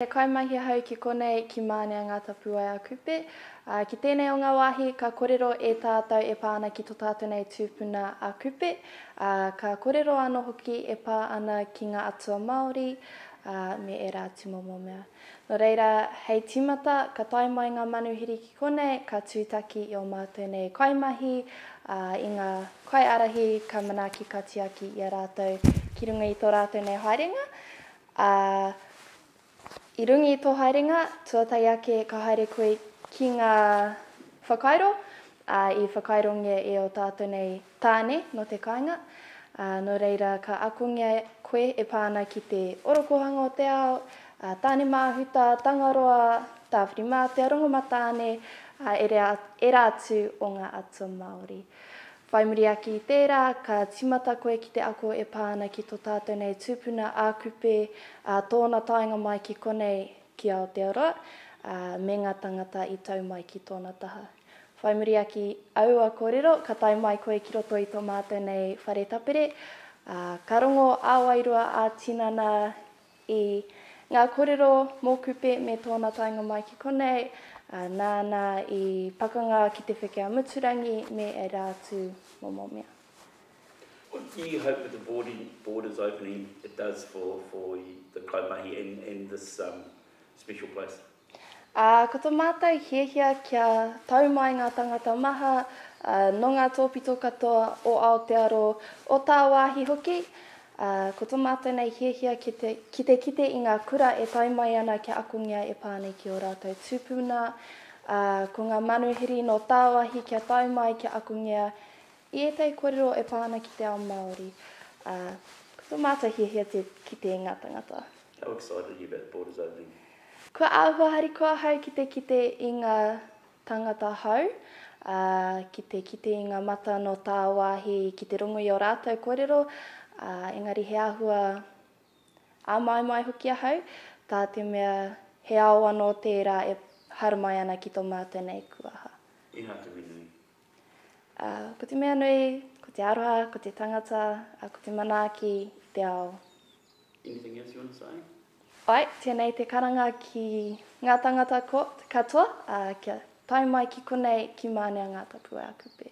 He kaimahi ahau ki konei, ki Mānea Ngā Tapuwae a Kupe. Ā, ki tēnei o ngā wāhi, ka korero e tātou e pā ana ki tō tātou nei tūpuna a Kupe, ā, ka korero anō hoki e pā ana ki ngā atua Māori, ā, me ērā atu momo mea. Nō reira, hei tīmata, ka tae mai ngā manuhiri ki konei, ka tūtaki i ō mātou nei kaimahi, ā, i ngā kaiārahi ka manaaki, ka tiaki i a rātou ki runga i tō rātou nei haerenga. Ā, i runga i tō haerenga, tuatahi ake ka haere koe ki ngā whakairo, ā, i whakairongia e ō tātou nei tāne nō te kāinga, ā, nō reira ka akongia koe e pā ana ki te orokohanga o te ao, ā, Tāne Māhuta, Tangaroa, Tāwhirimātea, Rongomatāne, ā, ērā atu o ngā atua Māori. Whai muri ake i tērā, ka tīmata koe ki te ako e pā ana ki tō tātou nei tupuna a Kupe, ā, tōna taenga mai ki konei, ki Aotearoa, ā, me ngā tangata i tau mai ki tōna taha. Whai muri ake i aua kōrero, ka tae mai koe ki roto i tō mātou nei whare tapere, ā, ka rongo ā-wairua, ā-tinana I ngā kōrero mō Kupe me tōna taenga mai ki konei, nāna i pakanga ki te wheke a Muturangi me ērā atu momo mea. What do you hope with the borders opening it does for for the kaimahi and and this um special place? Ā, ko to mātou hiahia kia tau mai ngā tangata maha, ā, nō ngā tōpito katoa o Aotearoa, o tāwāhi hoki, ā, ko to mātou nei hiahia ki te, ki te kite i ngā kura e tae mai ana kia akongia e pā nei ki ō rātou tūpuna, ā, ko ngā manuhiri nō tāwāhi kia tae mai kia akongia i ētahi kōrero e pā ana ki te ao Māori, ā, ko tō mātou hiahia te kite i ngā tangata. How excited are you about the borders opening? Kua āhua harikoa ahau ki te kite i ngā tangata hou, ā, ki te kite i ngā mata nō tāwāhi, ki te rongo i ō rātou kōrero, ā, engari he āhua āmaimai hoki ahau, tā te mea he ao anō tērā e haramai ana ki tō mātou nei kuaha. Ehara te mea nui. Ā, ko te mea nui, ko te aroha, ko te tangata, ā, ko te manaaki i te ao. Anything else you want to say? Āe, tēnei te karanga ki ngā tangata katoa, ā, kia tae mai ki konei, ki Mānea Ngā Tapuwae a Kupe.